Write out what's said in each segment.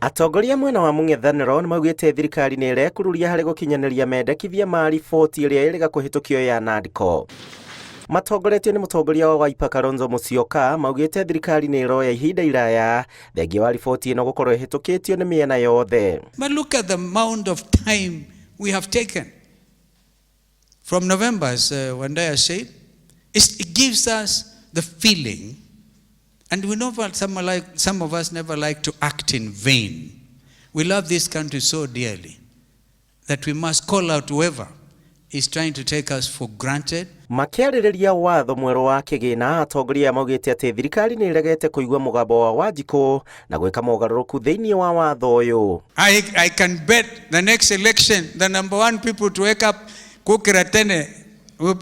Atongoria mwena wa mũng'ethanĩro nĩmaugĩte thirikari nĩ ĩrekururia harĩ gũkinyanĩria mendekithia ma riboti ĩrĩa ĩrĩga kũhĩtũkio ya NADCO. Matongoretio nĩ mũtongoria wa Wiper Kalonzo Musyoka maugĩte thirikari nĩ ĩroya ihinda iraya thengia wa riboti ĩno gũkorwo ĩhĩtũkĩtio nĩ mĩena yothe. But look at the amount of time we have taken. From November, as Wandaya said, it gives us the feeling, and we know that some of us never like to act in vain. We love this country so dearly that we must call out whoever is trying to take us for granted. Makĩarĩrĩria watho mwerũ wa kĩgĩna, atongoria aya maugĩte atĩ thirikari nĩ ĩregete kũigua mũgambo wa Wanjikũ na gwĩka mogarũrũku thĩinĩ wa watho ũyũ. I can bet the next election, the number one people to wake up kukira tene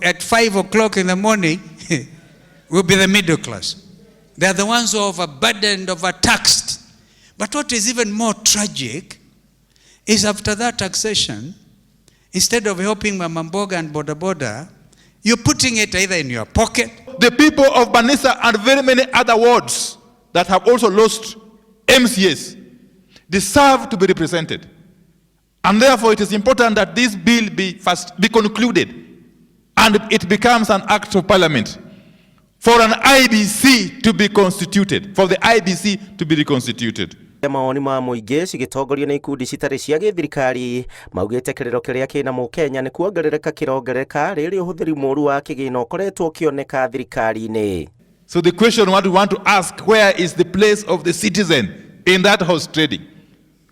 at 5 o'clock in the morning will be the middle class. They are the ones who are overburdened, overtaxed. But what is even more tragic is after that taxation, instead of helping Mama Mboga and Boda Boda, you're putting it either in your pocket. The people of Banissa and very many other wards that have also lost MCAs deserve to be represented. And therefore it is important that this bill be first be concluded and it becomes an act of parliament for an IEBC to be constituted, for the IEBC to be reconstituted. Mawoni ma mũingĩ cigĩtongorio nĩ ikundi citarĩ cia gĩthirikari maugĩte kĩrĩro kĩrĩa kĩna mũkenya nĩ kuongerereka kĩrongerereka rĩrĩ ũhũthĩri mũru wa kĩgĩna ũkoretwo ũkĩoneka thirikari-inĩ. So the question what we want to ask, where is the place of the citizen in that horse trading?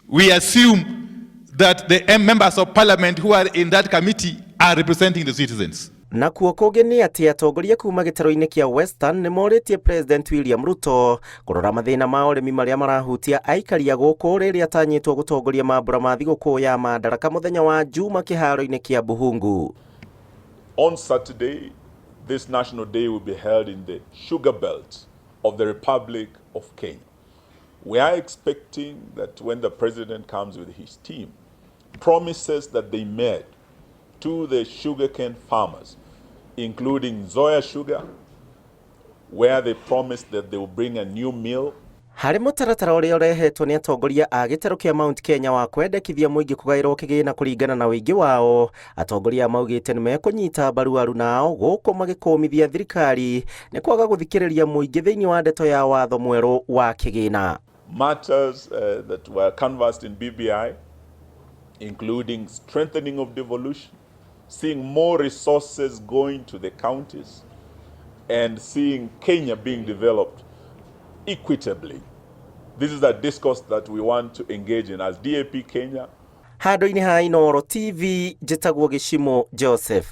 We assume that the members of parliament who are in that committee are representing the citizens. Nakuo kũngĩ nĩ atĩ atongoria kuma gĩtarũ-inĩ kĩa Western nĩ morĩtie President William Ruto kũrora mathĩna ma ũrĩmi marĩa marahutia aikari a gũkũ rĩrĩa atanyĩtwo gũtongoria mambũra ma thigũkũ ya Madaraka mũthenya wa Juma kĩharo-inĩ kĩa Buhungu. On Saturday, this National Day will be held in the sugar belt of the Republic of Kenya. We are expecting that when the president comes with his team, promises that they made to the sugarcane farmers, including Nzoia Sugar, where they promised that they will bring a new mill. Harĩ mũtaratara ũrĩa ũrehetwo nĩ atongoria a gĩtarũ kĩa Mount Kenya wa kwendekithia mũingĩ kũgaĩrwo kĩgĩna kũringana na ũingĩ wao, atongoria maugĩte nĩ mekũnyita mbaru aruna ao gũkũ magĩkũmithia thirikari nĩ kwaga gũthikĩrĩria mũingĩ thĩinĩ wa ndeto ya watho mwerũ wa kĩgĩna. Matters that were canvassed in BBI, including strengthening of devolution, seeing more resources going to the counties, and seeing Kenya being developed equitably. This is a discourse that we want to engage in as DAP Kenya. Handũ-inĩ ha Inooro TV, njĩtagwo Gĩcimo Joseph.